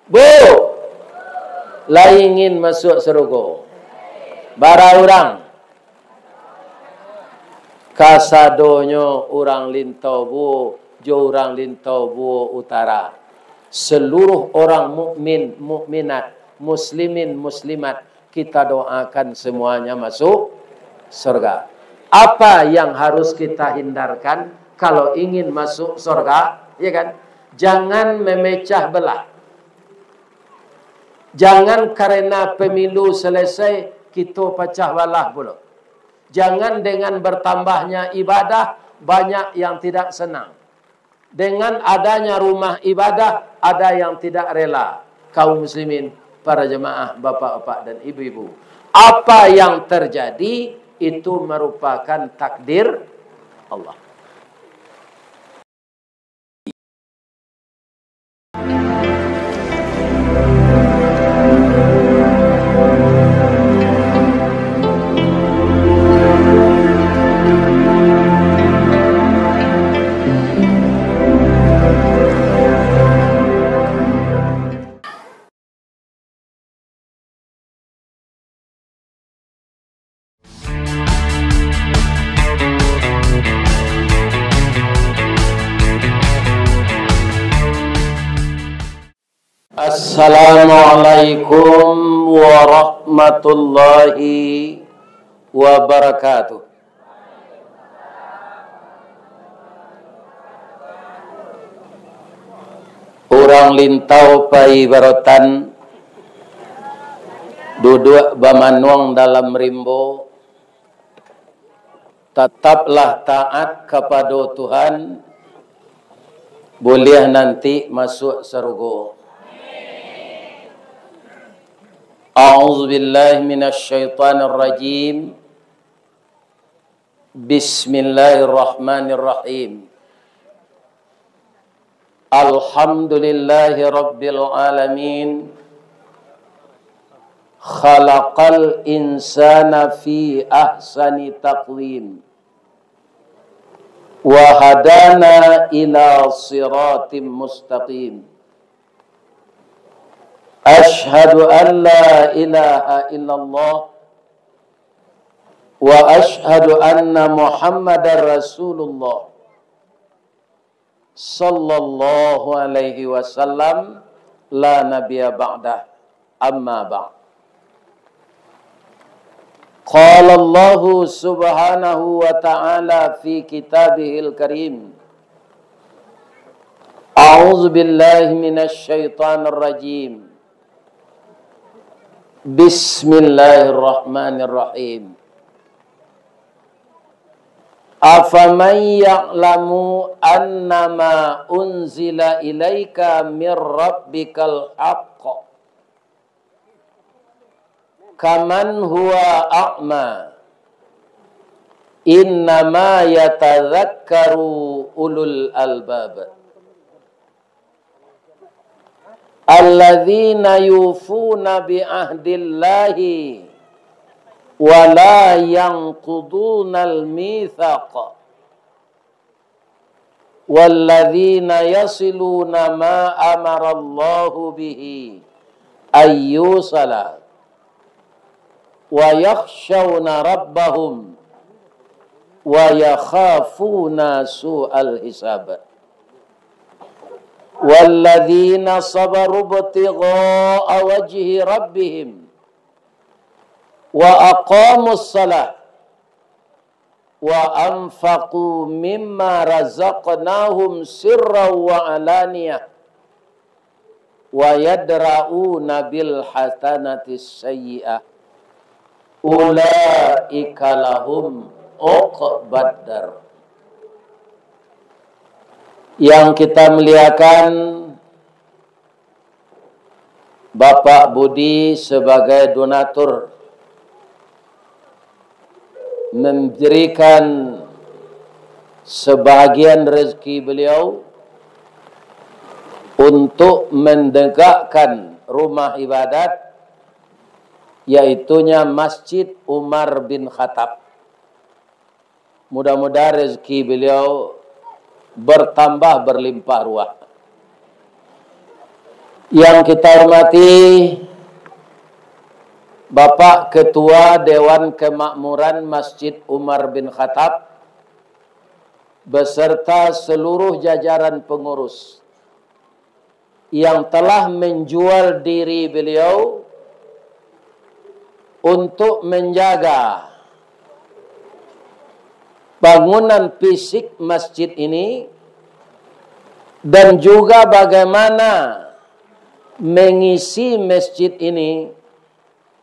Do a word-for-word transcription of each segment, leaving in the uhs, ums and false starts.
Bu, lai ingin masuak sarugo? Bara urang? Kasadonyo urang Lintau Buo jo urang Lintau Buo Utara. Seluruh orang mukmin, mukminat, muslimin, muslimat, kita doakan semuanya masuk surga. Apa yang harus kita hindarkan kalau ingin masuk surga? Ya kan? Jangan memecah belah. Jangan karena pemilu selesai, kito pacah balah pulo. Jangan dengan bertambahnya ibadah, banyak yang tidak senang. Dengan adanya rumah ibadah, ada yang tidak rela. Kaum muslimin, para jemaah, bapak-bapak dan ibu-ibu, apa yang terjadi itu merupakan takdir Allah. Assalamualaikum warahmatullahi wabarakatuh. Urang Lintau pai barotan, duduak bamanuang dalam rimbo, tataplah taat kapado Tuhan, buliah nanti masuak sarugo. A'udzubillahi minasyaitonirrajim. Bismillahirrahmanirrahim. Alhamdulillahi rabbil alamin. Khalaqal insana fi ahsani taqwim. Wa hadana ila siratim mustaqim. Asyhadu an la ilaha illallah wa asyhadu anna Muhammadar Rasulullah sallallahu alaihi wasallam, la nabiyya ba'dah, amma ba'd. Qala Allahu subhanahu wa ta'ala fi kitabihil karim, a'udzu billahi minasy syaithanir rajim. Bismillahirrahmanirrahim. Afaman ya'lamu annama unzila ilaika mir rabbikal haqq, kaman huwa a'ma, innama yatadzakkaru ulul albab. Alladzina yufuna bi ahdillahi wa la yanqudunal mitsaq, walladzina yasiluna ma amarallahu bihi ayyusala, wa yakhshawna rabbahum wa yakhafuna su'al hisab. Walladzina sabaru ibtigha'a wajhi rabbihim wa aqamus salah wa anfaqu mimma razaqnahum sirran wa alaniyah, wa yadra'una bil hasanatis sayyi'ah, ulaika lahum uqbad dar. Yang kita muliakan, Bapak Budi sebagai donatur memberikan sebahagian rezeki beliau untuk menegakkan rumah ibadat, yaitunya Masjid Umar bin Khattab. Mudah-mudahan rezeki beliau bertambah berlimpah ruah. Yang kita hormati Bapak Ketua Dewan Kemakmuran Masjid Umar bin Khattab beserta seluruh jajaran pengurus yang telah menjual diri beliau untuk menjaga bangunan fisik masjid ini dan juga bagaimana mengisi masjid ini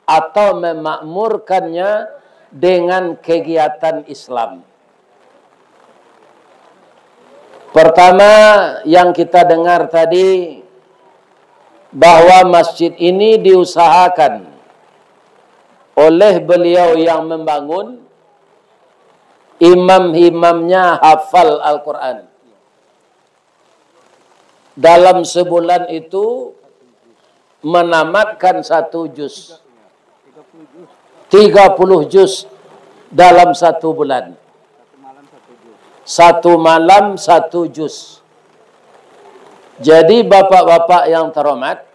atau memakmurkannya dengan kegiatan Islam. Pertama, yang kita dengar tadi, bahwa masjid ini diusahakan oleh beliau yang membangun, imam-imamnya hafal Al-Quran. Dalam sebulan itu menamatkan satu juz. Tiga puluh juz dalam satu bulan. Satu malam satu juz. Jadi, bapak-bapak yang terhormat,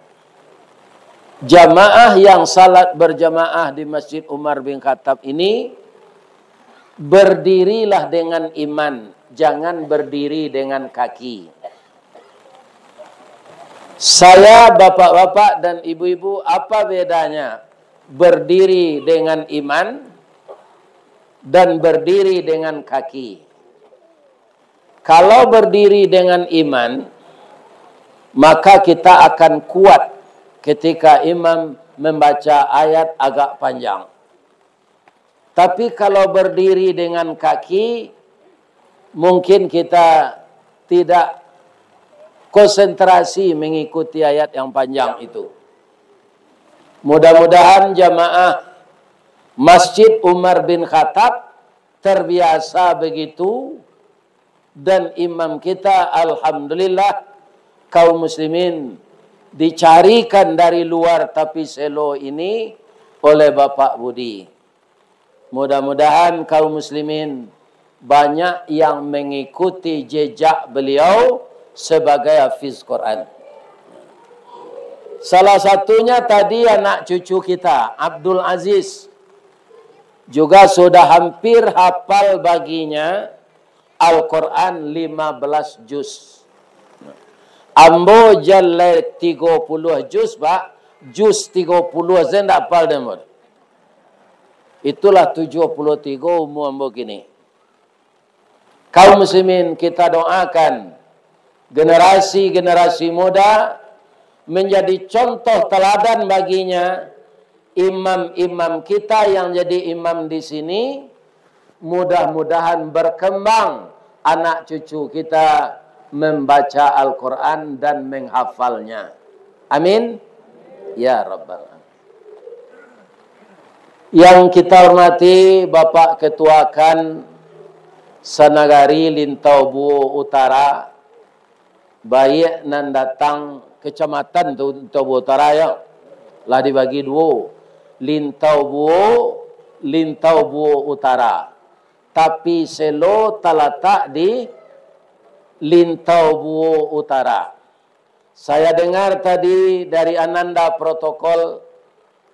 jamaah yang salat berjamaah di Masjid Umar bin Khattab ini, berdirilah dengan iman, jangan berdiri dengan kaki. Saya, bapak-bapak dan ibu-ibu, apa bedanya berdiri dengan iman dan berdiri dengan kaki? Kalau berdiri dengan iman, maka kita akan kuat ketika imam membaca ayat agak panjang. Tapi kalau berdiri dengan kaki, mungkin kita tidak konsentrasi mengikuti ayat yang panjang itu. Mudah-mudahan jamaah Masjid Umar bin Khattab terbiasa begitu, dan imam kita, alhamdulillah, kaum muslimin dicarikan dari luar tapi selo ini oleh Bapak Budi. Mudah-mudahan kaum muslimin banyak yang mengikuti jejak beliau sebagai hafiz Quran. Salah satunya tadi anak cucu kita, Abdul Aziz, juga sudah hampir hafal baginya Al-Quran lima belas juz. Ambo jalai tigo puluah juz, Pak. Juz tigo puluah sajo ndak hafal dek ambo. Itulah tujuah puluah tigo umua ambo kini. Kaum muslimin, kita doakan generasi-generasi muda menjadi contoh teladan baginya. Imam-imam kita yang jadi imam di sini, mudah-mudahan berkembang anak cucu kita membaca Al-Quran dan menghafalnya. Amin. Ya Rabbal Alamin. Yang kita hormati Bapak Ketua KAN Sanagari Lintau Buo Utara, baiak nan datang kecamatan tu, Lintau Buo Utara, ya, lah dibagi duo, Lintau Buo, Lintau Buo Utara. Tapi selo talatak di Lintau Buo Utara. Saya dengar tadi dari Ananda Protokol,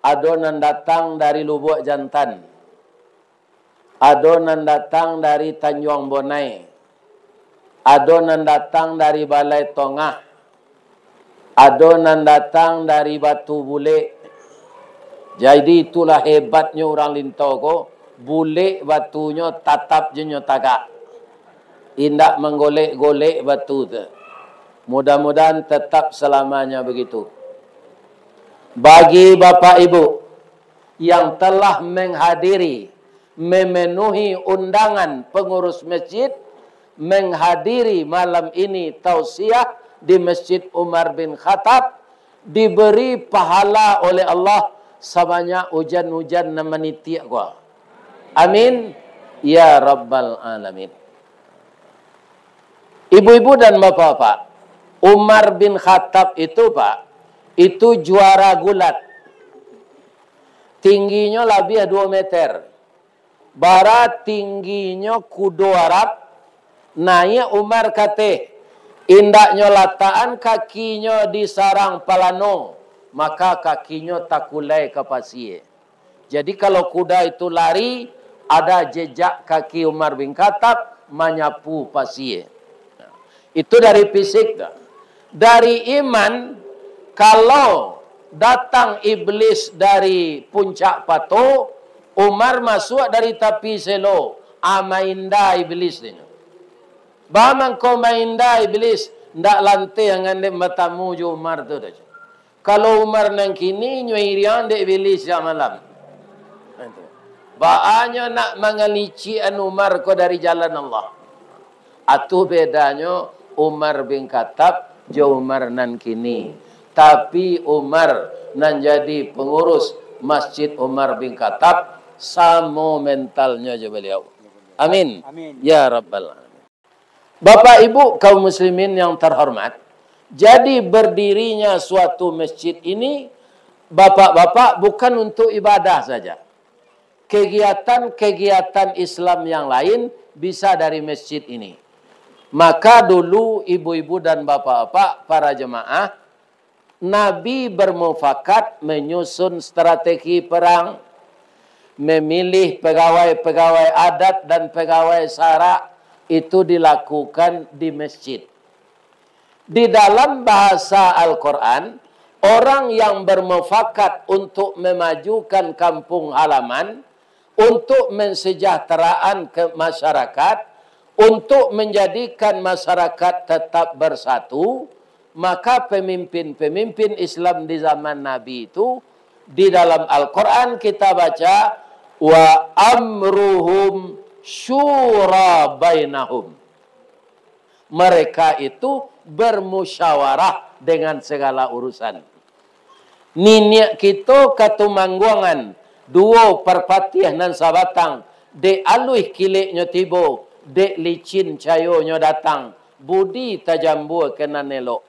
ado nan datang dari Lubuak Jantan, ado nan datang dari Tanjuang Bonai, ado nan datang dari Balai Tongah, ado nan datang dari Batu Bulek. Jadi, itulah hebatnyo urang Lintau ko, bulek batunyo, tatap je nyo tagak. Indak manggolek-golek batu tu. Mudah-mudahan tetap salamanya begitu. Bagi Bapak Ibu yang telah menghadiri, memenuhi undangan pengurus masjid, menghadiri malam ini tausiah di Masjid Umar bin Khattab, diberi pahala oleh Allah sabanyak ujan-ujan nan manitiak ko. Amin, ya Rabbal Alamin. Ibu-ibu dan bapak-bapak, Umar bin Khattab itu, Pak, itu juara gulat. Tingginyo labiah duo meter. Bara tingginyo kudo Arab, naiak Umar ka ateh, Indaknyo latakan kakinyo di sarang palano, maka kakinyo takulai ka pasie. Jadi, kalau kuda itu lari, ada jejak kaki Umar bin Khattab manyapu pasie. Itu dari fisik tu. Dari iman, kalau datang iblis dari puncak pato, Umar masuak dari tapi selo, ah, mainda iblis tu. Ba mangko mainda iblis, ndak lanteh angandek batamu jo Umar tu doh. Kalau Umar nan kini, nyo iriang dek iblis jak malam. Itu. Baa nyo nak mangalicik an Umar ko dari jalan Allah. Atu bedanyo Umar bin Khattab jo Umar nan kini. Tapi Umar nan jadi pengurus Masjid Umar bin Khattab, samo mentalnyo jo baliau. Amin. Amin. Ya Rabbal Alamin. Bapak Ibu kaum muslimin yang terhormat, jadi berdirinya suatu masjid ini, Bapak-bapak, bukan untuk ibadah saja. Kegiatan-kegiatan Islam yang lain bisa dari masjid ini. Maka dulu ibu-ibu dan bapak-bapak, para jemaah, Nabi bermufakat menyusun strategi perang, memilih pegawai-pegawai adat dan pegawai sara, itu dilakukan di masjid. Di dalam bahasa Al-Quran, orang yang bermufakat untuk memajukan kampung halaman, untuk mensejahteraan ke masyarakat, untuk menjadikan masyarakat tetap bersatu, maka pemimpin-pemimpin Islam di zaman Nabi itu, di dalam Al-Quran kita baca, "Wa amruhum syura bainahum." Mereka itu bermusyawarah dengan segala urusan. Niniak kito Katumangguangan, duo Parpatiah nan sabatang, dek aluih kileknyo tibo, dek licin cayonyo datang, budi tajambua ka nan elok.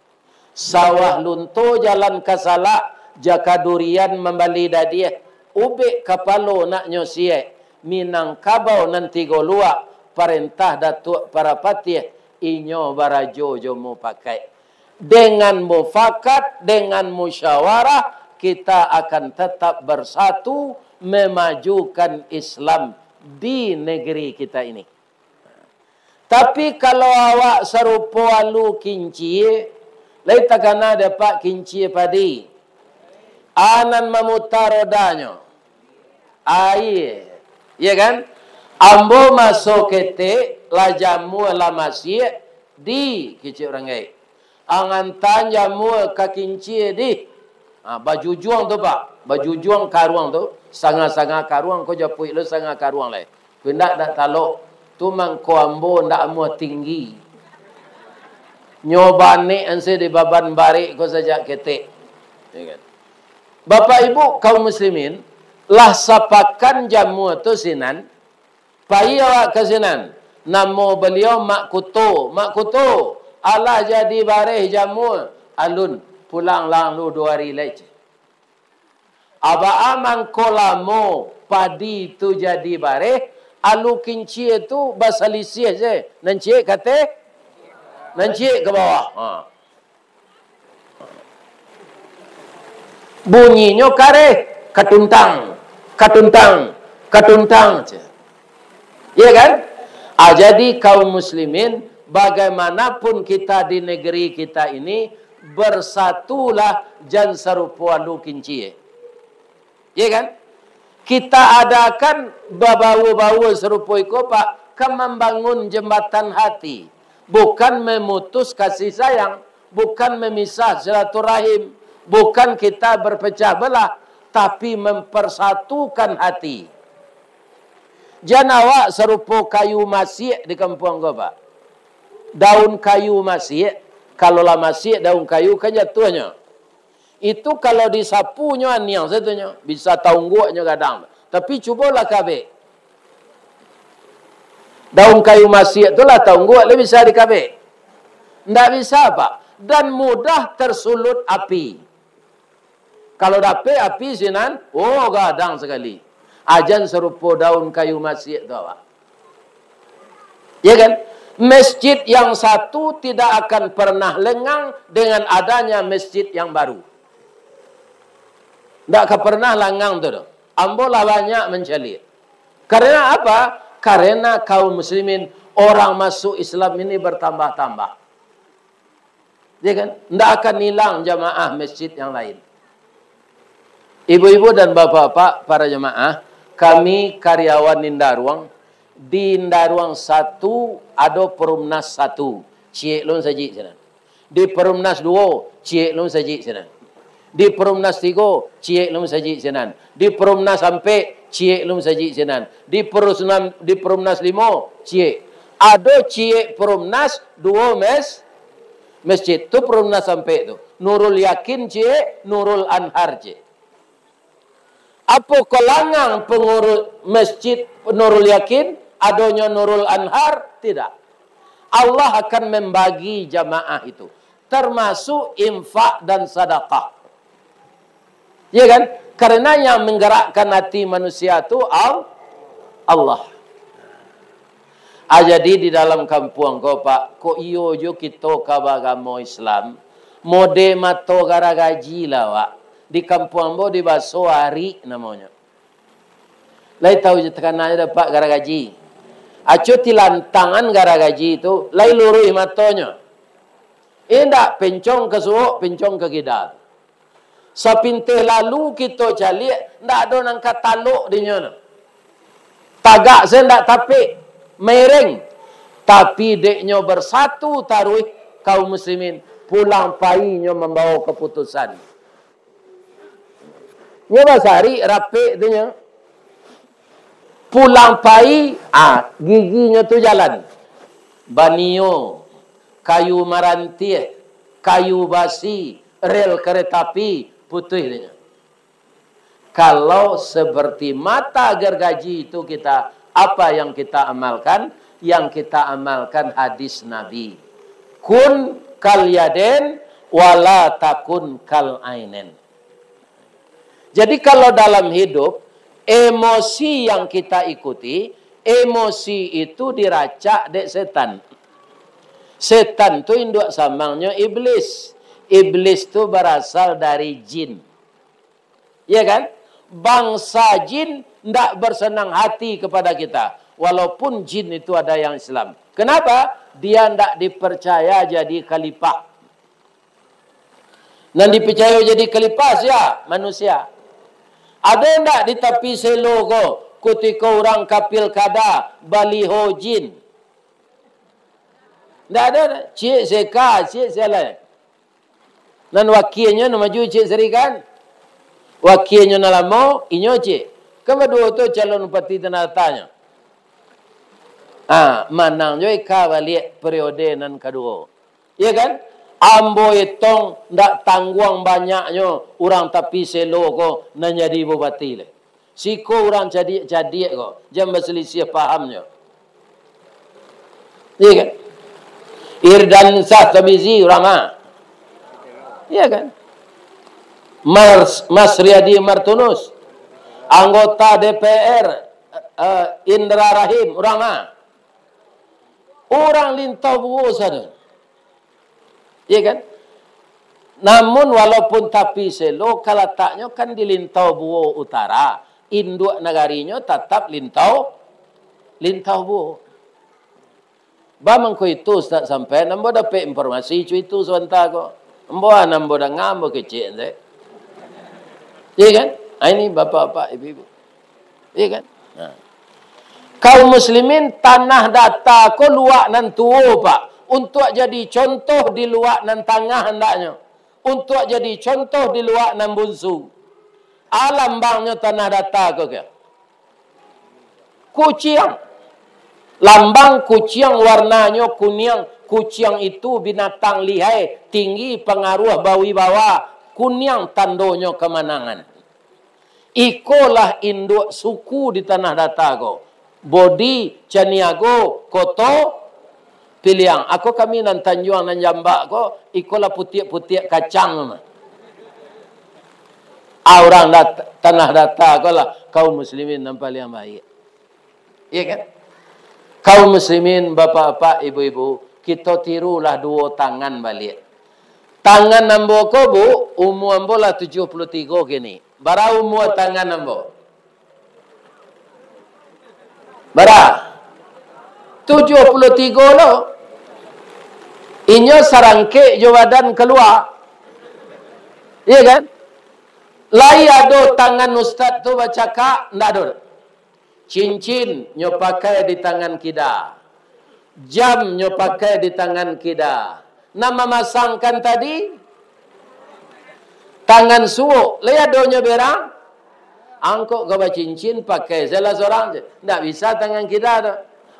Sawah lunto jalan ka salak, jaka durian mambali dadiah, ubek kapalo naknyo siek, Minangkabau nan tigo luak, parentah Datuak Parapatiah, inyo barajo jo mupakaik. Dengan mufakat, dengan musyawarah, kita akan tetap bersatu memajukan Islam di negeri kita ini. Tapi kalau awak sarupo alu kincia, lai takana dek Pak kincia padi. Anan mamuta rodanyo. Aia. Iya kan? Ambo maso ketek, lah jamua, lah masiak, di kicik urang gaek. Angantan jamua ka kincia di. Ha, bajujuang tu, Pak. Bajujuang karuang tu. Sanga-sanga karuang, ko japuik lu sanga karuang lai. Ko indak, dak talok. Tu mangko ambo ndak amuah tinggi. Nyo banek anse di baban barek ko sajak ketek. Ya kan? Bapak Ibu kaum muslimin, lah sapakan jamua tu sinan, pai awak ka sinan. Namo baliau Mak Kuto. Mak Kuto, alah jadi bareh jamua. Alun, pulang lah lu duo ari lai, ceh. Abaa mangko lamo padi tu jadi bareh, alu kincia tu basalisiah se. Nan ciek ka ateh, nan ciek ka bawah. Ha. Bunyinyo kareh, katuntang, katuntang, katuntang, ceh. Iya kan? Ah, jadi kaum muslimin, bagaimanapun kita di negeri kita ini, bersatulah, jan sarupo alu kincia. Iya kan? Kita adakan babaua-baua sarupo iko, Pak, ka mambangun jambatan hati, bukan memutus kasih sayang, bukan memisah silaturahim, bukan kita berpecah belah, tapi mempersatukan hati. Jan awak sarupo kayu masiak di kampuang ko, Pak. Daun kayu masiak, kalau lah masiak daun kayu, kan jatuahnyo. Itu kalau disapu nyo aniang sajo nyo, bisa taungguak nyo gadang. Tapi cubolah kabek. Daun kayu masiak tu lah taungguak, lah bisa dikabek? Ndak bisa, Pak. Dan mudah tersulut api. Kalau dapek api sinan, oh, gadang sakali. Jan sarupo daun kayu masiak tu awak. Ya kan? Masjid yang satu tidak akan pernah lengang dengan adanya masjid yang baru. Ndak ka pernah langang tu doh. Ambo lah banyak mancaliak. Karena apa? Karena kaum muslimin, orang masuk Islam ini bertambah-tambah. Ya kan? Ndak akan hilang jamaah masjid yang lain. Ibu-ibu dan bapak-bapak, para jamaah, kami karyawan Indaruang, di Indaruang satu ado Perumnas satu, ciek lun sajik sinan. Di Perumnas duo, ciek lun sajik sinan. Di Perumnas tigo, ciek lun sajik sinan. Di Perumnas ampek, ciek lun sajik sinan. Di Perumnas, di Perumnas limo, ciek. Ado ciek Perumnas, duo mes-, masjid. Tu Perumnas ampek tu. Nurul Yakin ciek, Nurul Anhar ciek. Apo ko langang pangurus masjid Nurul Yakin, adonyo Nurul Anhar? Tidak. Allah akan membagi jamaah itu, termasuk infak dan sadakah. Ya kan? Karena yang menggerakkan hati manusia tu Al-, Allah. Ah, jadi di dalam kampuang ko, Pak, kok iyo jo kito ka baagamo Islam, mode mato garagaji lah, Pak. Di kampuang ambo dibaso arik namonyo. Lai tahu jo takana jo dapek garagaji. Aco tilantangan garagaji tu, lai luruih matonyo. Indak, pencong ka suok, pencong ka kida. Sapinteh lalu kito caliak, ndak ado nan ka talok dinyo tu. Tagak se ndak tapek, mereng. Tapi dek nyo bersatu taruih kaum muslimin, pulang pai nyo mambawa keputusan. Nyo basarik rapek tu nyo. Pulang pai, ah, giginyo tu jalan. Banio, kayu marantiah, kayu basi, rel kereta api, putuih dinyo. Kalau seperti mata gergaji itu kita, apa yang kita amalkan? Yang kita amalkan hadis Nabi. Kun kal yaden, wala takun kal ainen. Jadi, kalau dalam hidup, emosi yang kita ikuti, emosi itu diracak dek setan. Setan tu induak samangnyo iblis. Iblis tu barasal dari jin. Ya kan? Bangsa jin ndak bersenang hati kepada kita. Walaupun jin itu ada yang Islam. Kenapa? Dia ndak dipercaya jadi khalifah. Nan dipicayo jadi khalifah sia? Manusia. Ado ndak di tapi selo ko, kutiko urang ka pilkada, baliho jin? Ndak ado, ndak. Ciek seka, ciek sialai. Nan wakianyo nan maju ciek Sarikan. Wakianyo nan lamo, inyo ciek. Kan baduo tu calon bupati Tanah Datanyo. Ah, manang jo ika baliak periode nan kaduo. Iya kan? Ambo etong ndak tangguang banyaknyo urang tapi selo ko nan jadi bupati lai. Siko urang cadiak-cadiak ko, jan basalisiah pahamnyo. Iya kan? Irdansah Tabizi urang ma? Iya kan? Mas, Mas Riyadi Martunus, anggota D P R, eh, Indra Rahim, urang ma? Urang Lintau Buo sado. Iya kan? Namun, walaupun tapi selo, kalataknyo kan di Lintau Buo Utara, induak nagarinyo tatap Lintau, Lintau Buo. Ba mangko itu, Ustaz, sampai ambo dapek informasi cu itu sabanta ko. Ambo, ambo danga, ambo kecek, ente. Iya kan? Ah, ini bapak-bapak, ibu-ibu. Iya kan? Nah. Kaum muslimin, Tanah Data ko luak nan tuo, Pak. Untuak jadi contoh di luak nan tangah andaknyo. Untuak jadi contoh di luak nan bunsu. A lambangnyo Tanah Data ko kah? Kuciang. Lambang kuciang warnanyo kuniang. Kuciang itu binatang lihai, tinggi, pangaruah, bawibawa. Kuniang tandonyo kamanangan. Ikolah induak suku di Tanah Data ko. Bodi, Caniago, Koto, Piliang. Ako kami nan Tanjuang, nan Jambak ko, ikolah putiak-putiak kacang. Ah, urang dat-, Tanah Data ko lah kaum muslimin nan paliang baik. Iya kan? Kaum muslimin, bapak-bapak, ibu-ibu, kito tirulah duo tangan baliak. Tangan ambo ko, Bu, umua ambo lah tujuah puluah tigo kini. Bara umua tangan ambo? Bara? Tujuah puluah tigo lo. Inyo sarangkek jo badan kalua. Iya kan? Lai ado tangan ustaz tu bacakak? Ndak ado. Cincin nyo pakai di tangan kida. Jam nyo pakai di tangan kida. Nan mamasangkan tadi, tangan suok. Lai adonyo berang? Angkok ka bacincin, pakai salah sorang je. Ndak bisa tangan kida tu.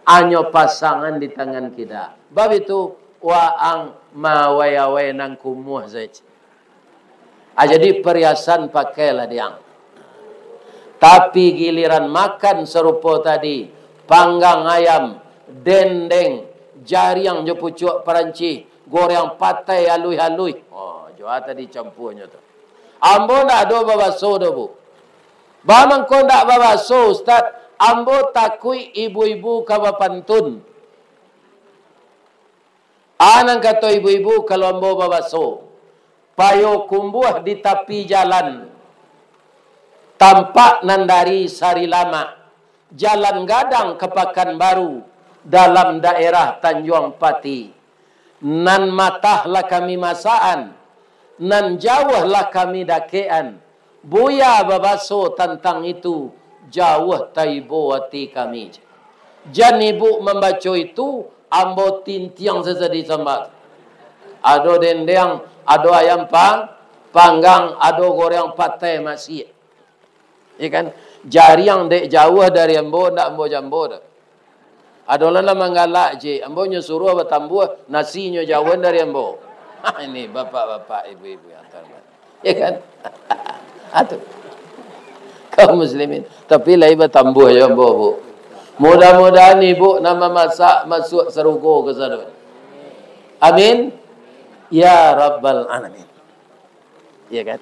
Anyo pasangan di tangan kida. Bab itu, waang mawai-awai nan kumuah saja. Ah, jadi, perhiasan pakailah diang. Tapi giliran makan sarupo tadi, panggang ayam, dendeng, jariang jo pucuak parancih, goreng patai aluih-aluih. Oh, jo a tadi campuanyo tu. Ambo ndak ado babaso doh, Bu. Ba mangko ndak babaso, Ustaz? Ambo takuik ibu-ibu ka bapantun. A nan kato ibu-ibu, kalau ambo babaso, Payokumbuah di tapi jalan, tampak nan dari Sarilamak, jalan gadang ka Pakanbaru, dalam daerah Tanjuang Pati. Nan matah lah kami masakan, nan jauah lah kami dakekan. Buya babaso tantang itu, jauah taibo ati kami. Jan ibuk mambaco itu, ambo tintiang sajo di samba. Ado dendeng, ado ayam pang-, panggang, ado goreng patai masiak. Ya kan? Jariang dek jauah dari ambo, ndak ambo jambo doh. Ado lah nan manggalak, cik. Ambo nyo suruah batambuah, nasinyo jauahan dari ambo. Ini bapak-bapak, ibu-ibu yang terhormat. Ya kan? Atu. Kaum muslimin. Tapi lai batambuah jo ambo, Bu. Mudah-mudahan ibu nan mamasak masuak sarugo ka sado. Amin. Ya Rabbal Alamin. Ya kan?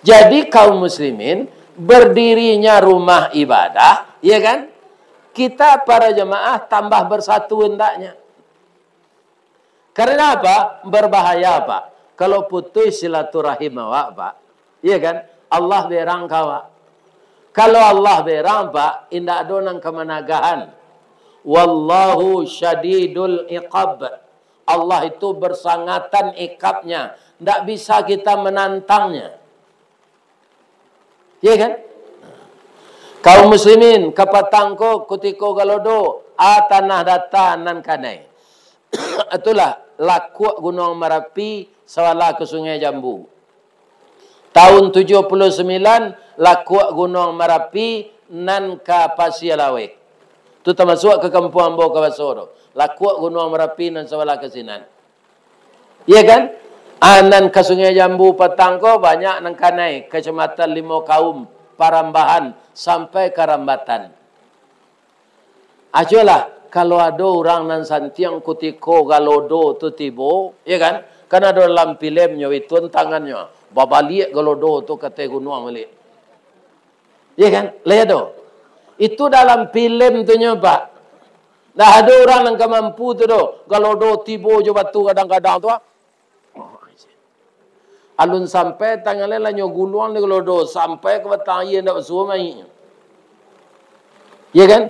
Jadi, kaum muslimin, berdirinya rumah ibadah, ya kan? Kita para jemaah tambah bersatu hendaknya. Karena apa? Berbahaya, Pak. Kalau putus silaturahim awak, Pak. Ya kan? Allah berang ka awak. Kalau Allah berang, Pak, indak ado nan ka managahan. Wallahu syadidul iqab. Allah itu bersangatan ikabnya, ndak bisa kita menantangnya. Ya kan? Kaum muslimin, kapatang ko kutiko galodo, a tanah data nan kanai. Itulah lakuak Gunuang Marapi, sawalah ka Sungai Jambu. Tahun tujuah puluah sambilan, lakuak Gunuang Marapi nan ka Pasia Laweh. Tu tamasuak ka kampuang ambo ka baso tu. Lakuak Gunuang Marapi nan sabalah ka sinan. Iya kan? Ah, nan ka Sungai Jambu patang ko banyak nan kanai, Kacamatan Limo Kaum, Parambahan, sampai ka Rambatan. Acualah, kalau ado urang nan santiang kutiko galodo tu tibo, ya kan? Kan ado dalam filemnyo, ituan tangannyo, babaliak galodo tu ka ateh gunuang baliak. Ya kan? Lai ado. Itu dalam filem tu nyo, Pak. Ndak ado urang nan ka mampu tu doh. Galodo tibo jo batu gadang-gadang tu, ah. Alun sampai tangan lai lah nyo guluang di galodo, sampai ka batang aia ndak basuo mayiknyo. Ya kan?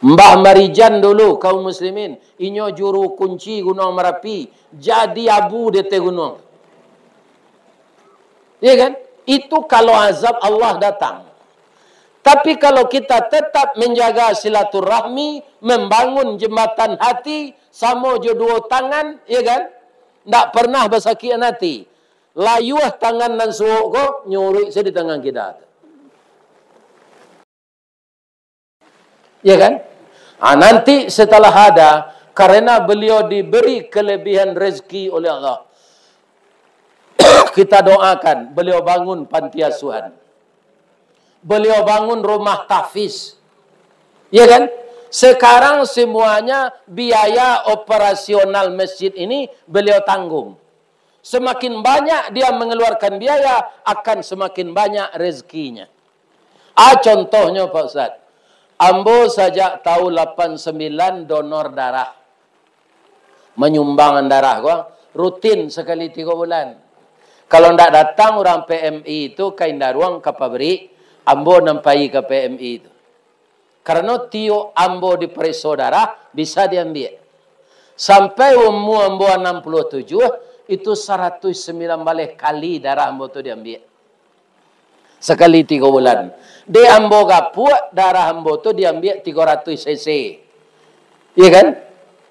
Mbah Marijan dulu, kaum muslimin, inyo juru kunci Gunuang Marapi, jadi abu di ateh gunuang. Ya kan? Itu kalau azab Allah datang. Tapi kalau kita tetap menjaga silaturahmi, membangun jembatan hati, samo jo duo tangan, ya kan? Ndak pernah basakikan hati. Layuah tangan nan suok ko, nyuruik sajo di tangan kida tu. Ya kan? Ah, nanti setelah ada, karena beliau diberi kelebihan rezeki oleh Allah, kita doakan beliau bangun panti asuhan. Beliau bangun rumah tahfiz. Ya kan? Sekarang semuanya biaya operasional masjid ini beliau tanggung. Semakin banyak dia mengeluarkan biaya, akan semakin banyak rezekinya. Ah, contohnyo, Pak Ustaz, Ambo sajak taun lapan sambilan donor darah. Manyumbang darah ko rutin sakali tigo bulan. Kalau ndak datang urang P M I tu ka Indaruang ka pabrik, ambo nan pai ka P M I tu. Karano tiok ambo dipareso darah, bisa diambiak. Sampai umua ambo anam puluah tujuah, itu saratuih sambilan baleh kali darah ambo tu diambiak. Sakali tigo bulan. Dek ambo gapuak, darah ambo tu diambiak tigo ratuih cc. Iya kan?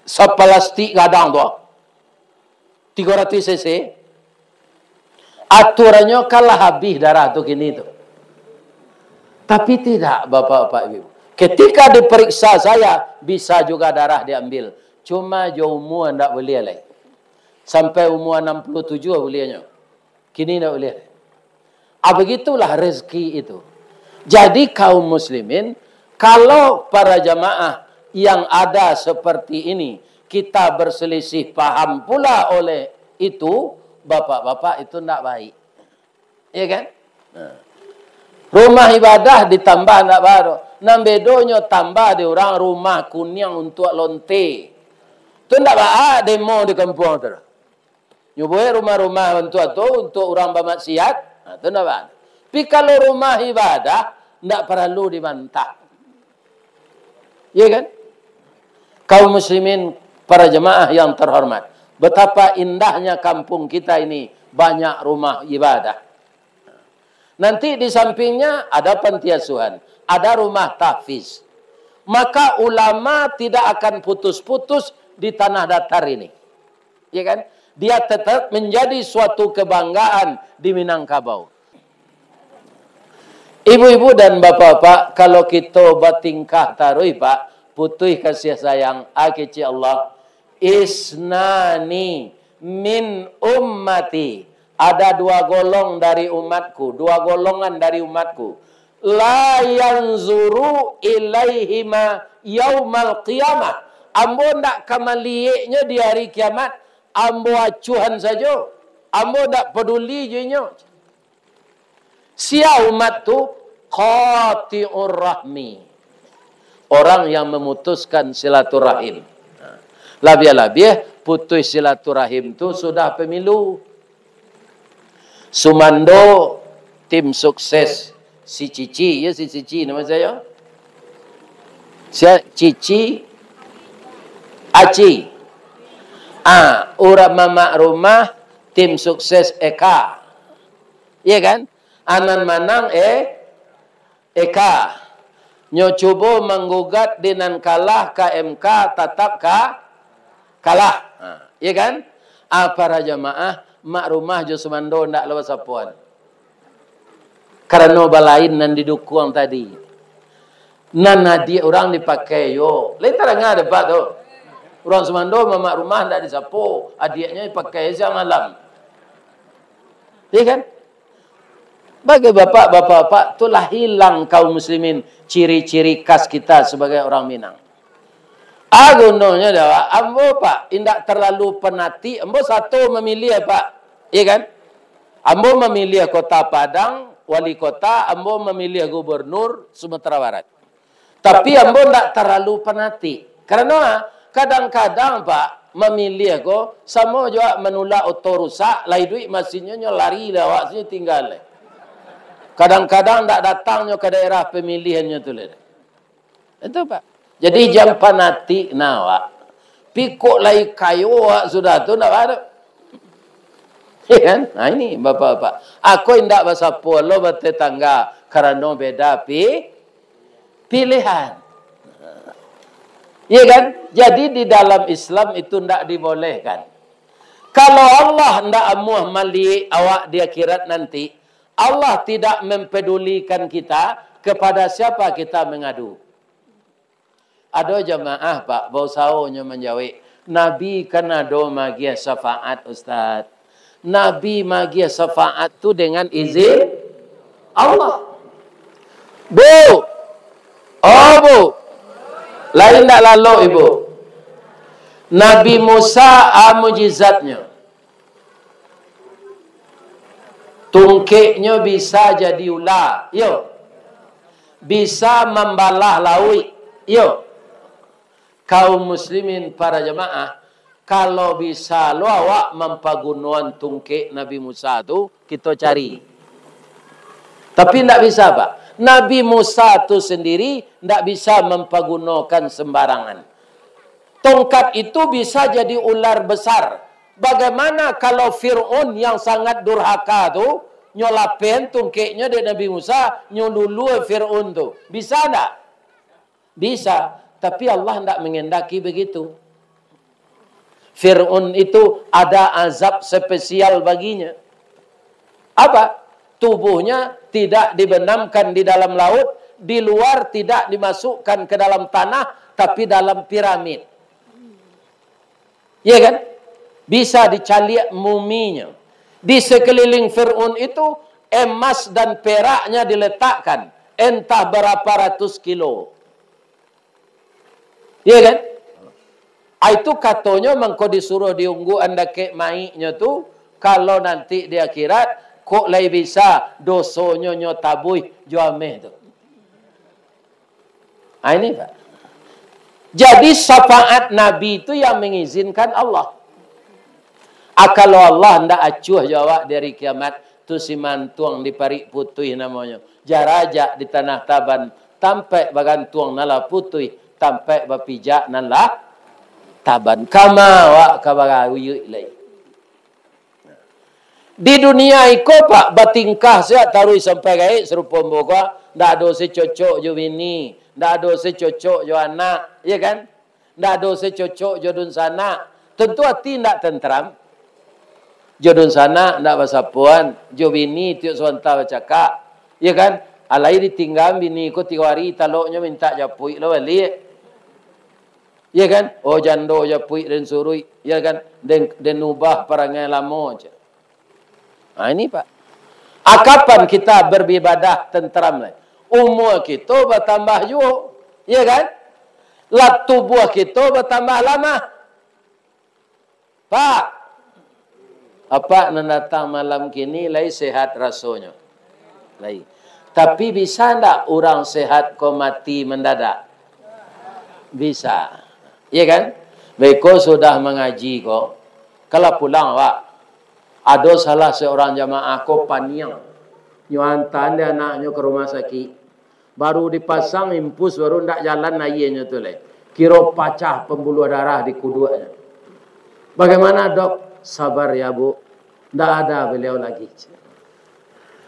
Sapalastik gadang tu. Tigo ratuih cc. Aturannyo kan lah habih darah tu kini tu. Tapi tidak, Bapak-bapak, Ibu. Ketika diperiksa saya, bisa juga darah diambil. Cuma jo umua ndak buliah lai. Sampai umua anam puluah tujuah buliahnyo. Kini ndak buliah. Ah, begitulah rezeki itu. Jadi, kaum muslimin, kalau para jamaah yang ada seperti ini, kita berselisih paham pula oleh itu, bapak-bapak, itu ndak baik. Iya kan? Nah. Rumah ibadah ditambah ndak baa doh. Nan bedonyo tambah di urang rumah kuniang untuak lonte. Tu ndak baa demo di kampuang tu. Nyo buek rumah-rumah bantuak tu untuak urang bamaksiat, nah, tu ndak baa. Tapi kalau rumah ibadah, ndak paralu dibantah. Iya kan? Kaum muslimin, para jemaah yang terhormat, betapa indahnya kampung kita ini, banyak rumah ibadah. Nanti di sampingnya ada panti asuhan, ada rumah tahfiz. Maka ulama tidak akan putus-putus di tanah datar ini. Ya kan? Dia tetap menjadi suatu kebanggaan di Minangkabau. Ibu-ibu dan bapak-bapak, kalau kito batingkah taruih, Pak, putuih kasih sayang, ah, kecek Allah, "Isnani min ummati." Ada dua golong dari umatku, dua golongan dari umatku. "La yanzuru ilaihima yaumal qiyamah." Ambo ndak ka malieknyo di hari kiamat, ambo acuahan sajo. Ambo ndak paduli jo inyo. Sia umat tu? Qati'ur rahmi. Orang yang memutuskan silaturahim. Labiah-labiah, putus silaturahim tu sudah pemilu. Sumando, tim sukses si Cici, ya, si Cici nama saya. Sia Cici, Aci. Ah, urang mamak rumah, tim sukses Eka. Iya kan? Anan manang, eh, Eka. Nyo cubo manggugat di nan kalah ka M K, tatap ka kalah. Ha, iya kan? Ah, para jamaah, mak rumah jo sumando ndak lo basapoan. Karano balain nan didukuang tadi. Nan adiak urang dipakai yo. Lai tarang dapek tu. Urang sumando mamak rumah ndak disapo, adiaknyo dipakai siang malam. Iya kan? Bagi bapak, bapak-bapak, tu lah hilang kaum muslimin ciri-ciri khas kita sebagai orang Minang. Ah, gunonyo dah, Pak. Ambo, Pak, indak terlalu fanatik. Ambo sato mamiliah, Pak. Iya kan? Ambo mamiliah Kota Padang, wali kota, ambo mamiliah gubernur Sumatera Barat. Tapi ambo ndak terlalu fanatik. Karano, kadang-kadang, Pak, mamiliah ko, samo jo manulak oto rusak, lai iduik masinnyo, nyo lari lah, awak sini tinggal. Kadang-kadang ndak datang nyo ka daerah pemiliannyo tu lai. Itu, Pak. Jadi, jan fanatik nah, awak. Pi kok lai kayo awak sudah tu, ndak baa. Iya kan? Nah, ini, Bapak-bapak. Ako indak basapo lo batetangga, karano beda pi-, pilihan. Iya kan? Jadi, di dalam Islam itu ndak dibolehkan. Kalau Allah ndak amuah maliek awak di akhirat nanti, Allah tidak mempedulikan kita, kepada siapa kita mengadu. Ado jamaah, Pak, bausaho nyo manjawek, "Nabi kan ado magiah syafaat, Ustaz." Nabi magiah syafaat tu dengan izin Allah. Bu! Oh, Bu! Lain ndak lalok, Ibu. Nabi Musa, a mujizatnyo. Tungkeknyo bisa jadi ula. Iyo. Bisa mambalah lauik. Iyo. Kaum muslimin para jamaah, kalau bisa lo awak mampagunoan tungkek Nabi Musa tu, kito cari. Tapi ndak bisa, Pak. Nabi Musa tu sendiri ndak bisa mampagunokan sembarangan. Tongkat itu bisa jadi ular besar. Bagaimana kalau Fir'aun yang sangat durhaka tu, nyo lapen tungkeknyo dek Nabi Musa, nyo lulua Fir'aun tu? Bisa ndak? Bisa, tapi Allah ndak mengendaki begitu. Fir'aun itu ada azab spesial baginya. Apa? Tubuhnya tidak dibenamkan di dalam laut, di luar tidak dimasukkan ke dalam tanah, tapi dalam piramid. Ya kan? Bisa dicaliak muminyo. Di sekeliling Fir'aun itu, emas dan peraknya diletakkan, entah berapa ratus kilo. Ya kan? Ah, itu katonyo mangko disuruh diungguan dakek maiknyo tu, kalau nanti di akhirat, kok lai bisa dosonyo nyo tabuih jo ameh tu. Ah, ini, Pak. Jadi, syafaat Nabi tu yang mengizinkan Allah. Ah, kalau Allah ndak acuah jo awak di hari kiamat, tu si mantuang di parik putuih namonyo. Jarajak di tanah taban, tampek bagantuang nan lah putuih, tampek bapijak nan lah taban. Kama awak ka barayuik lai. Di dunia iko, Pak, batingkah siak taruih sampai gaek sarupo ambo ko, ndak ado se cocok jo bini, ndak ado se cocok jo anak, ya kan? Ndak ado se cocok jo dunsanak. Tentu ati ndak tentram. Jo dunsanak ndak basapoan, jo bini tiok sabanta bacakak, ya kan? Alai ditinggaan bini ko tigo hari taloknyo mintak japuik lo baliak. Ya kan? Oh, jando japuik den suruik, ya kan? Den, den ubah parangai lamo, cak. Nah, ini, Pak. Ah, kapan kita beribadah tentram lai? Umur kita bertambah juo, ya kan? Lah tubuh kita bertambah lamah. Pak, Apak nan datang malam kini lai sehat rasonyo? Lai. Tapi bisa ndak urang sehat ko mati mendadak? Bisa. Iya kan? Beko sudah mangaji ko, kalau pulang awak, ado salah seorang jamaah ko paniang. Nyo antaan dek anaknyo ka rumah sakik. Baru dipasang impus, baru ndak jalan aianyo tu lai. Kiro pacah pambuluah darah di kuduaknyo. Bagaimana, Dok? Sabar ya, Bu. Ndak ada beliau lagi.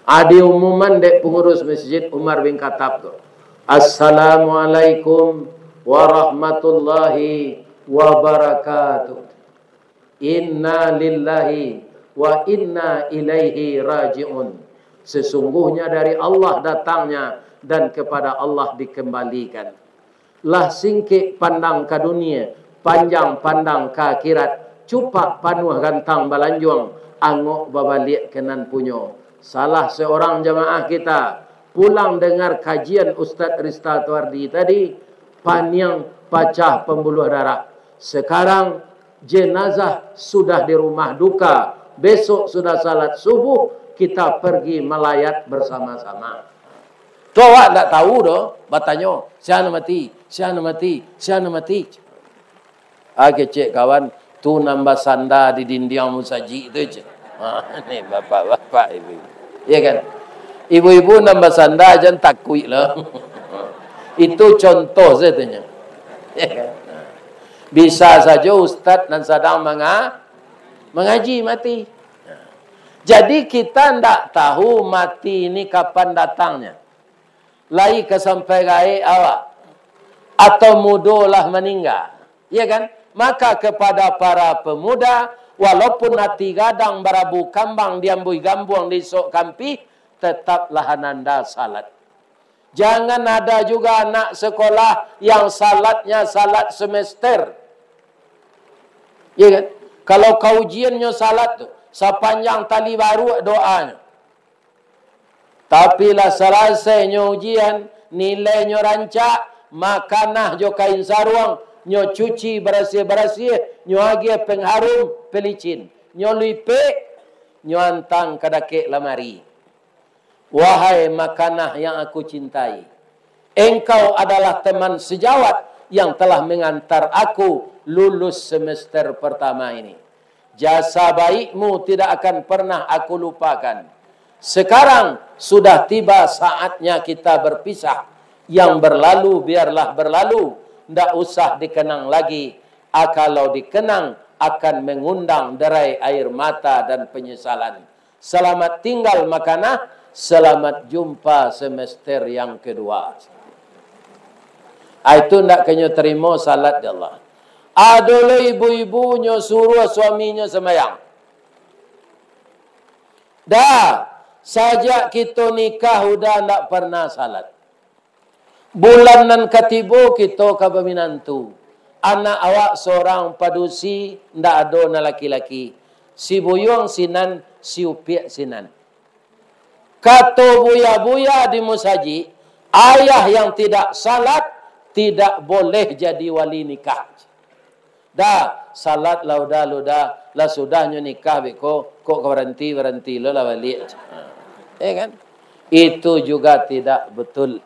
Ah, diumuman dek pangurus Masjid Umar bin Khattab tu. Assalamualaikum warahmatullahi wabarakatuh. Inna lillahi wa inna ilaihi raji'un. Sesungguhnya dari Allah datangnya dan kepada Allah dikembalikan. Lah singkek pandang ka dunia, panjang pandang ka akhirat, cupak panuah gantang balanjuang, angok babaliak ka nan punyo. Salah seorang jamaah kita pulang dengar kajian Ustadz Rista Tuardi tadi, paniang pacah pambuluah darah. Sekarang jenazah sudah di rumah duka, besok sudah salat subuh, kita pergi malayat bersama-sama. Tu awak ndak tahu doh, batanyo, "Sia nan mati, sia nan mati, sia nan mati?" Ah, kecek kawan, "Tu nan basanda di dindiang musajik tu," cek. Ah, ni bapak-bapak, ibu-ibu. Iya kan? Ibu-ibu nan basanda jan takuik lah. Itu contoh saja tu nyo. Iya kan? Bisa sajo ustaz nan sadang manga-, mangaji mati. Jadi, kita ndak tahu mati ni kapan datangnya. Lai ka sampai gaek awak, atau mudo lah maningga, ya kan? Maka kepada para pemuda, walaupun ati gadang barabu kambang, diambuih gambuang di isok kampih, tetaplah ananda salat. Jangan ada juga anak sekolah yang salatnya salat semester. Ya kan? Kalau ka ujiannyo salat tu, sapanjang tali baruak doanyo. Tapi lah salasai nyo ujian, nilainyo rancak, makanah jo kain saruang, nyo cuci barasiah-barasiah, nyo agiah pengharum pelicin, nyo lipek, nyo antang ka dakek lamari. Wahai makanah yang aku cintai, Engkau adalah teman sejawat yang telah mengantar aku lulus semester pertama ini. Jasa baikmu tidak akan pernah aku lupakan. Sekarang sudah tiba saatnya kita berpisah. Yang berlalu biarlah berlalu, ndak usah dikenang lagi. Ah, kalau dikenang, akan mengundang derai air mata dan penyesalan. Selamat tinggal, Makanah. Selamat jumpa semester yang kedua. Ah, itu ndak kenyo terimo salat di Allah. Ado lo ibu-ibu nyo suruh suaminyo sembayang. Dah, sajak kito nikah udah ndak pernah salat. Bulan nan katibo kito ka baminantu. Anak awak sorang padusi, ndak ado nan laki-laki. Si buyuang sinan, si upiak sinan. Kato buya-buya di musajik, ayah yang tidak salat tidak boleh jadi wali nikah. Dah, salat lah udah, lah udah, lah sudahnyo nikah beko, kok ka baranti, baranti lo lah baliak. Ha. Ya kan? Itu juga tidak betul.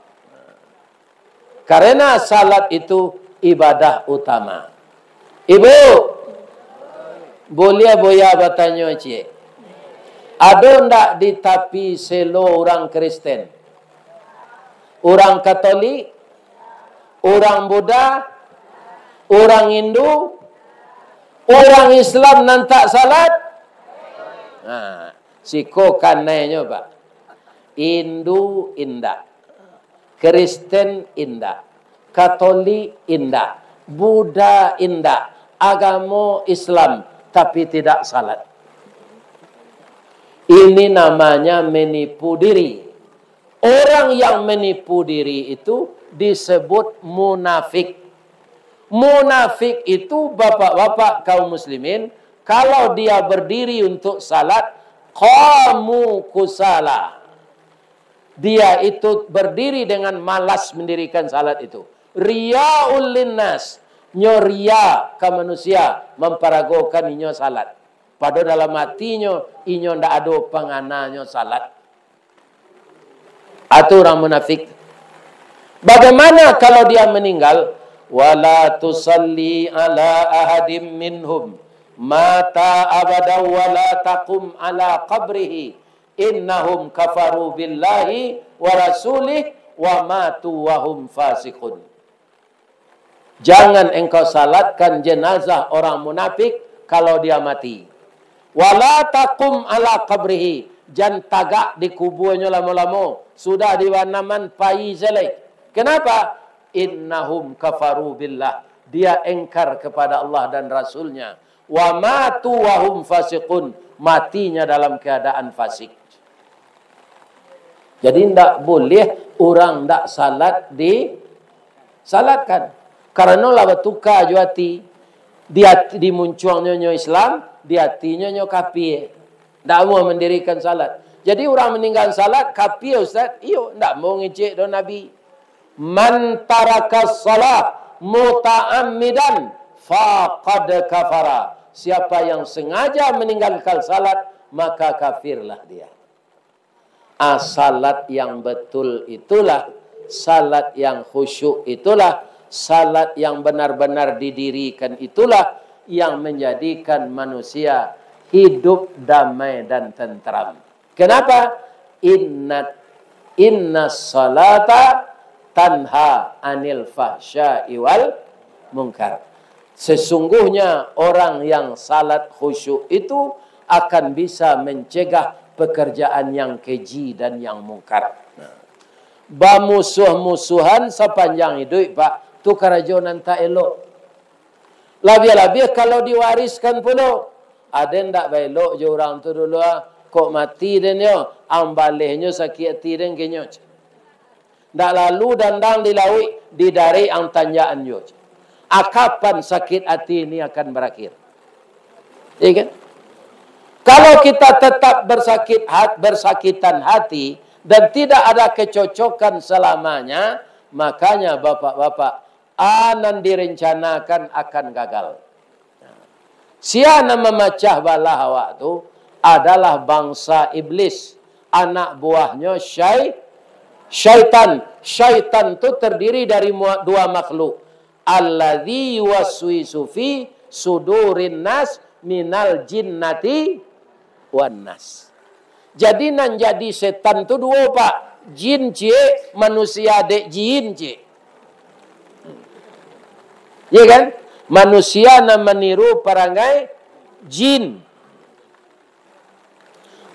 Karena salat itu ibadah utama. Ibu, boleh buya batanyo ciek? Ado ndak di tapi selo urang Kristen? Urang Katolik? Urang Buddha? Urang Hindu? Urang Islam nan tak salat? Nah, siko kanainyo, Pak. Hindu indak. Kristen indak, Katolik indak, Buddha indak, agamo Islam, tapi tidak salat. Ini namanya menipu diri. Orang yang menipu diri itu disebut munafik. Munafik itu, bapak-bapak kaum muslimin, kalau dia berdiri untuk salat, qamu kusala. Dia itu berdiri dengan malas mendirikan salat itu. Riyaul linnas, nyo riya ka manusia, mamparagokan inyo salat. Padahal dalam hatinyo, inyo ndak ado pangananyo salat. Atau urang munafik. Bagaimana kalau dia meninggal? Wala tusalli ala ahadim minhum mata abadan wala taqum ala qabrihi innahum kafaru billahi wa rasulih wa matu wa hum fasiqun. Jangan engkau salatkan jenazah orang munafik kalau dia mati. Wala taqum ala qabrihi, jan tagak di kubuanyo lamo-lamo, sudah di banaman pai se lai. Kenapa? Innahum kafaru billah, dia engkar kepada Allah dan Rasulnya. Wa matu wa hum fasiqun, matinya dalam keadaan fasik. Jadi, ndak boleh urang ndak salat disalatkan. Karano lah batuka jo ati. Di ati, di muncuangnyo nyo Islam, di atinyo nyo kapie. Ndak mau mandirikan salat. Jadi, urang maninggalan salat, kapie, Ustaz? Iyo, ndak mau ngecek doh Nabi. "Man taraka shalah muta'ammidan faqad kafara." Siapa yang sengaja meninggalkan salat, maka kafirlah dia. Ah, salat yang betul itulah, salat yang khusyuk itulah, salat yang benar-benar didirikan itulah yang menjadikan manusia hidup damai dan tentram. Kenapa? Inna, inna salata tanha anil fahsya'i wal munkar. Sesungguhnya orang yang salat khusyuk itu akan bisa mencegah pekerjaan yang keji dan yang mungkar. Nah, bamusuah-musuhan sapanjang iduik, Pak, tu karajo nan tak elok. Labiah-labiah kalau diwariskan pulo. Aden ndak baelok jo urang tu dulu, ah. Kok mati den yo, ang balehnyo sakik ati den kenyo. Ndak lalu dandang di lauik, didarek ang tanjakan jo. Ah, kapan sakit hati ini akan berakhir? Iya kan? Kalau kita tetap bersakit hat-, bersakitan hati dan tidak ada kecocokan selamanya, makanya bapak-bapak, a nan direncanakan akan gagal. Sia nan mamacah balah awak tu adalah bangsa iblis, anak buahnyo syai-, Syaitan, syaitan tu terdiri dari mua-, dua makhluk. Alladzi yuwaswisu fi sudurin nas minal jinnati wan nas. Jadi, nan jadi setan tu duo, Pak. Jin ciek, manusia dek jin ciek. Ya kan? Manusia nan maniru parangai jin.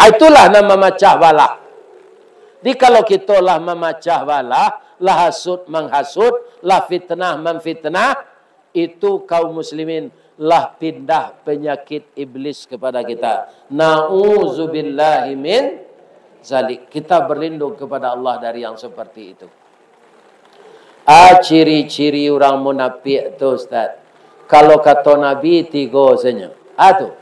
Ah, itulah nan mamacah balah. Jadi, kalau kito lah mamacah balah, lah hasut manghasut, lah fitnah manfitnah, itu, kaum muslimin, lah pindah penyakit iblis kepada kita. Na'udzubillahi min zalik. Kita berlindung kepada Allah dari yang seperti itu. Ah, ciri-ciri urang munafik tu, Ustaz. Kalau kato Nabi, tigo sajo. Ah, tu.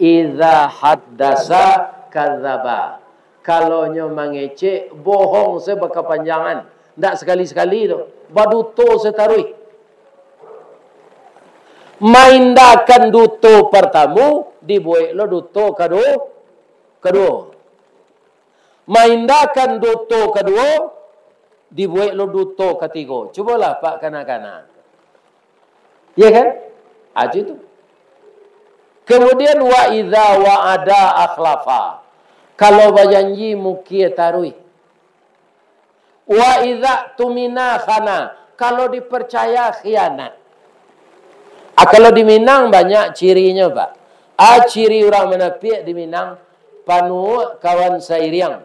Idza haddasa kadzaba. Kalau nyo mangecek, bohong se bakapanjangan. Ndak sakali-sakali tu. Baduto se taruih. Maindakan duto partamo, dibuek lo duto kadu-, kaduo. Maindakan duto kaduo, dibuek lo duto katigo. Cubolah, Pak, kana-kana. Ya kan? Aja tu. Kemudian, wa idza wa'ada akhlafa. Kalau bajanji, mukie taruih. Wa idza tumina khana. Kalau dipercaya, khianat. Ah, kalau di Minang banyak cirinyo, Pak. Ah, ciri urang munafik di Minang, panuak kawan sairiang,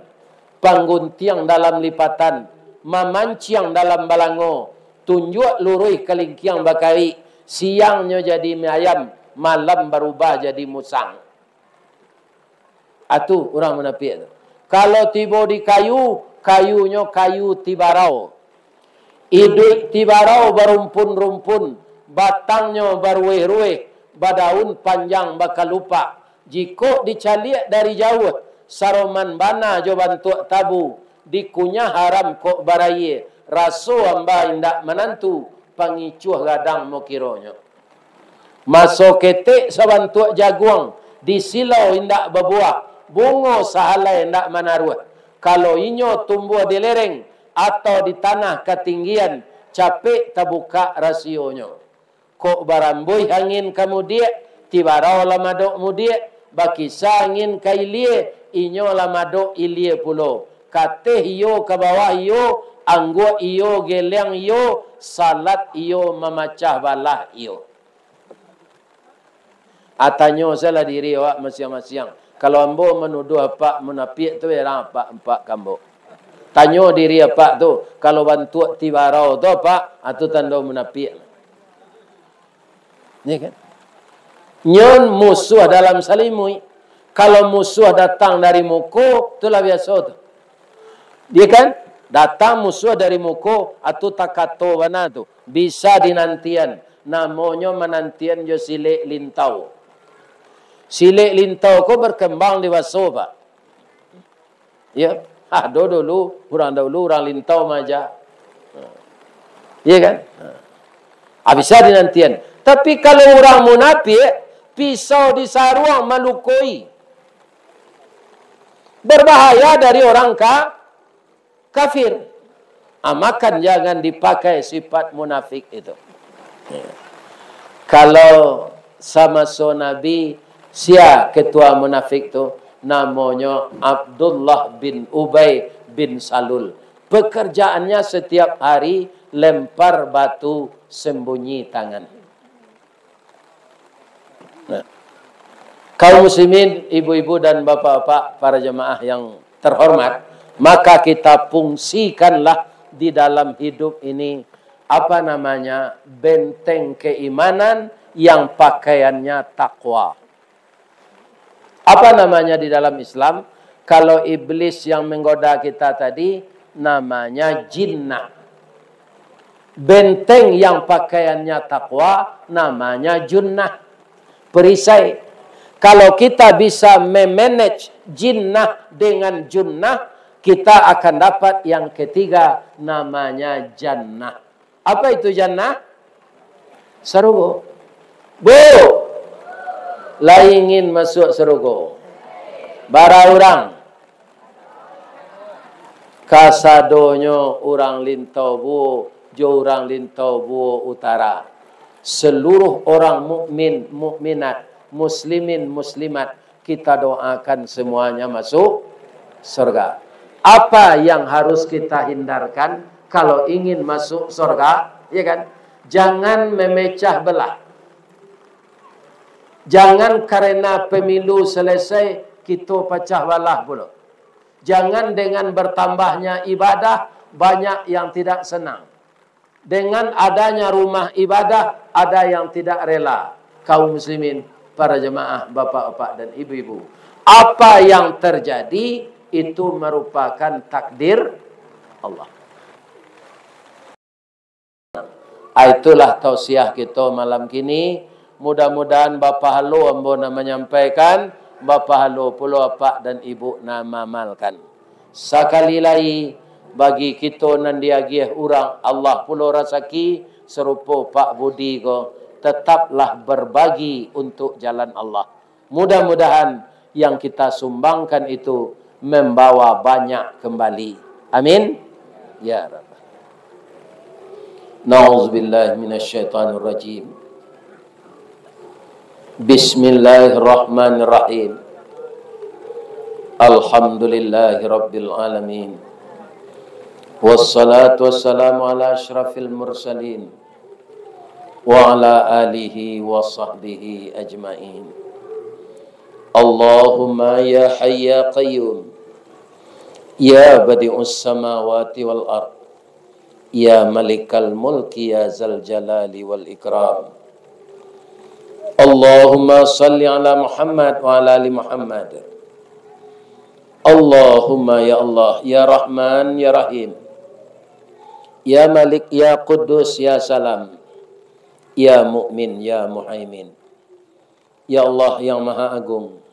pangguntiang dalam lipatan, mamanciang dalam balango, tunjuak luruih kalingkiang bakawik, siangnyo jadi ayam, malam barubah jadi musang. Atu urang munafik tu. Kalau tibo di kayu, kayunyo kayu tibarau. Iduik tibarau barumpun-rumpun, batangnyo barueh-rueh, badaun panjang bakalupak. Jikok dicaliak dari jauah, saroman bana jo bantuak tabu, dikunyah haram kok barayie, raso amba indak manantu, pangicuah gadang mokironyo. Maso ketek sabantuak jaguang, di silau indak babuah, bungo sahalai indak manaruah. Kalau inyo tumbuah di lereng, atau di tanah katinggian, capek tabukak rasionyo. Kok barambuih angin ka mudiak, tibarau lah madok mudiak, bakisa angin ka ilie, inyo lah madok ilie pulo. Kateh iyo ka bawah iyo, angguak iyo geleang iyo, salat iyo mamacah balah iyo. Ah, tanyo sajolah diri awak masiang-masiang. Kalau ambo manuduah apak munafik tu, heran apak, apak ka ambo. Tanyo diri apak tu, kalau bantuak tibarau tu, apak, ah, tu tando munafik. Ya kan? Nyo musuah dalam salimuik. Kalau musuah datang dari muko, tu lah biaso tu. Ya kan? Datang musuah dari muko, ah, tu takato bana tu. Bisa dinantian. Namonyo manantian jo silek lintau. Silek lintau ko berkembang di baso, Pak. Ya, ado dulu, urang dahulu, urang lintau maaja. Ya kan? Ah, bisa dinantian. Tapi kalau urang munafik, pisau di saruang malukoi. Berbahaya dari orang ka-, kafir. Ah, maka jangan dipakai sifat munafik itu. Kalau samaso Nabi, sia ketua munafik tu? Namonyo Abdullah bin Ubay bin Salul. Pekerjaannya setiap hari lempar batu sembunyi tangan. Nah, kaum muslimin, ibu-ibu dan bapak-bapak, para jemaah yang terhormat, maka kita fungsikanlah di dalam hidup ini, apa namanya, benteng keimanan yang pakaiannya takwa. Apa namanya di dalam Islam? Kalau iblis yang menggoda kita tadi, namanya jinnah. Benteng yang pakaiannya takwa, namanya junnah. Perisai. Kalau kita bisa memanage jinnah dengan junnah, kita akan dapat yang ketiga, namanya jannah. Apa itu jannah? Sarugo. Bu, lah ingin masuk sarugo? Bara urang? Kasadonyo urang Lintau Buo jo urang Lintau Buo Utara, seluruh orang mukmin, mukminat, muslimin, muslimat, kita doakan semuanya masuk surga. Apa yang harus kita hindarkan kalau ingin masuk surga? Ya kan? Jangan memecah belah. Jangan karena pemilu selesai, kita pacah balah pulo. Jangan dengan bertambahnya ibadah, banyak yang tidak senang. Dengan adanya rumah ibadah, ada yang tidak rela. Kaum muslimin, para jemaah, bapak-bapak dan ibu-ibu, apa yang terjadi itu merupakan takdir Allah. Ah, itulah tausiah kito malam kini. Mudah-mudahan bapahalo ambo nan manyampaikan, bapahalo pulo apak dan ibuk nan maamalkan. Sakali lai, bagi kito nan diagiah urang Allah pulo rasaki, sarupo Pak Budi ko, tetaplah berbagi untuk jalan Allah. Mudah-mudahan yang kita sumbangkan itu membawa banyak kembali. Amin. Ya Rabbal. Na'udzubillahi minasyaitonirrajim. Bismillahirrahmanirrahim. Alhamdulillahirabbil alamin. Wassalatu wassalamu ala asyrafil mursalin, wa ala alihi wa sahbihi ajmain. Allahumma ya hayyu ya qayyum, ya badi'us samawati wal ard, ya malikal mulki, ya zal jalali wal ikram. Allahumma salli ala Muhammad wa ala ali Muhammad. Allahumma ya Allah, ya Rahman, ya Rahim, ya Malik, ya Quddus, ya Salam, ya Mukmin, ya Muhaimin. Ya Allah yang Maha Agung,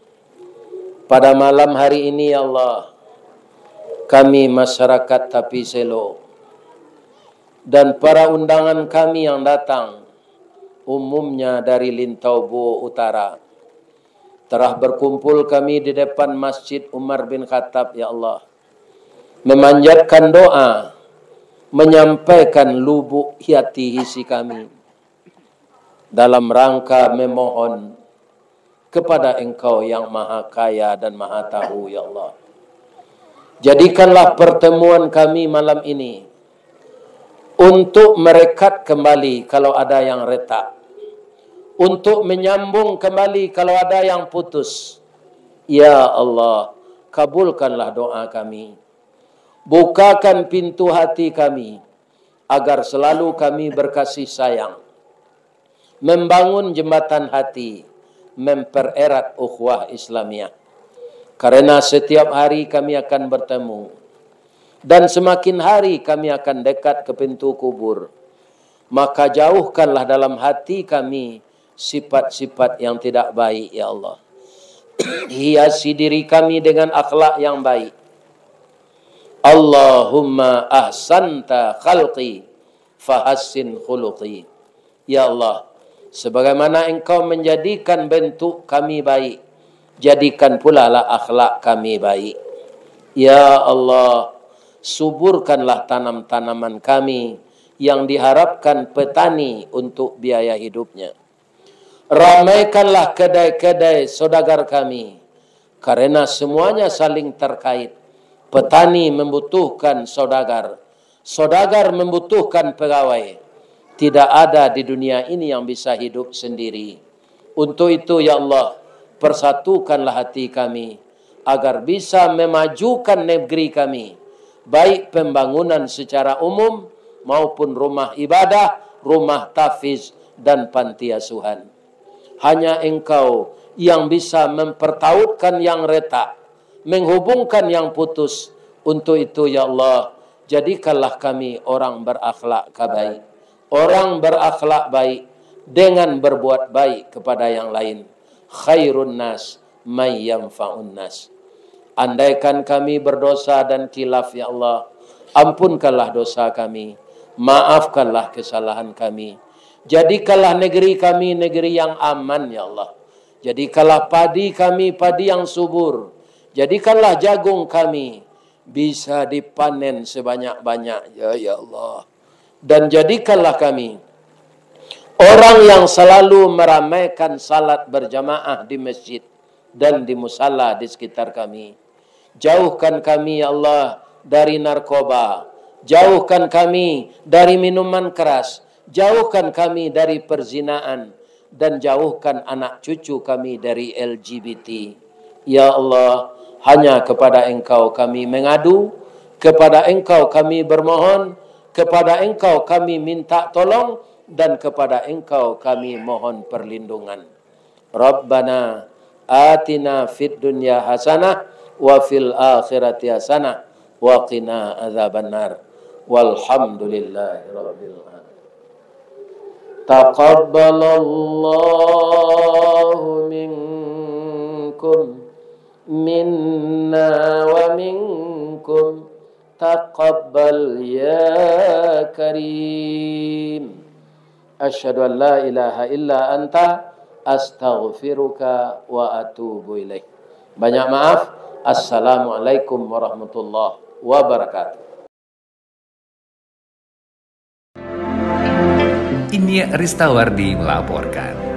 pada malam hari ini, ya Allah, kami masyarakat Tapi Selo dan para undangan kami yang datang, umumnya dari Lintau Buo Utara, telah berkumpul kami di depan Masjid Umar bin Khattab, ya Allah, memanjatkan doa, menyampaikan lubuk hati isi kami dalam rangka memohon kepada Engkau yang Maha Kaya dan Maha Tahu, ya Allah. Jadikanlah pertemuan kami malam ini untuk merekat kembali kalau ada yang retak, untuk menyambung kembali kalau ada yang putus. Ya Allah, kabulkanlah doa kami. Bukakan pintu hati kami, agar selalu kami berkasih sayang, membangun jembatan hati, mempererat ukhuwah Islamiah. Karena setiap hari kami akan bertemu, dan semakin hari kami akan dekat ke pintu kubur. Maka jauhkanlah dalam hati kami sifat-sifat yang tidak baik, ya Allah. Hiasi diri kami dengan akhlak yang baik. Allahumma ahsanta khalqi, fahassin khuluqi. Ya Allah, sebagaimana Engkau menjadikan bentuk kami baik, jadikan pula lah akhlak kami baik. Ya Allah, suburkanlah tanam-tanaman kami yang diharapkan petani untuk biaya hidupnya. Ramaikanlah kedai-kedai saudagar kami, karena semuanya saling terkait. Petani membutuhkan saudagar, saudagar membutuhkan pegawai. Tidak ada di dunia ini yang bisa hidup sendiri. Untuk itu, ya Allah, persatukanlah hati kami, agar bisa memajukan negeri kami, baik pembangunan secara umum maupun rumah ibadah, rumah tahfiz, dan panti asuhan. Hanya Engkau yang bisa mempertautkan yang retak, menghubungkan yang putus. Untuk itu, ya Allah, jadikanlah kami orang berakhlak ka baik. Orang berakhlak baik dengan berbuat baik kepada yang lain. Khairun nas may yanfa'un nas. Andaikan kami berdosa dan khilaf, ya Allah, ampunkanlah dosa kami, maafkanlah kesalahan kami. Jadikanlah negeri kami negeri yang aman, ya Allah. Jadikanlah padi kami padi yang subur. Jadikanlah jagung kami bisa dipanen sebanyak-banyak, ya, ya Allah. Dan jadikanlah kami orang yang selalu meramaikan salat berjamaah di masjid dan di musala di sekitar kami. Jauhkan kami, ya Allah, dari narkoba. Jauhkan kami dari minuman keras. Jauhkan kami dari perzinaan. Dan jauhkan anak cucu kami dari L G B T. Ya Allah, hanya kepada Engkau kami mengadu, kepada Engkau kami bermohon, kepada Engkau kami minta tolong, dan kepada Engkau kami mohon perlindungan. Rabbana atina fid dunya hasanah wa fil akhirati hasanah wa qina adzabannar. Walhamdulillahi rabbil alamin. Taqabbalallahu minkum, minna wa minkum. Taqabbal ya Karim. Asyhadu an la ilaha illa anta, astaghfiruka wa atubu ilaik. Banyak maaf. Assalamualaikum warahmatullahi wabarakatuh. Ini Ristawardi melaporkan.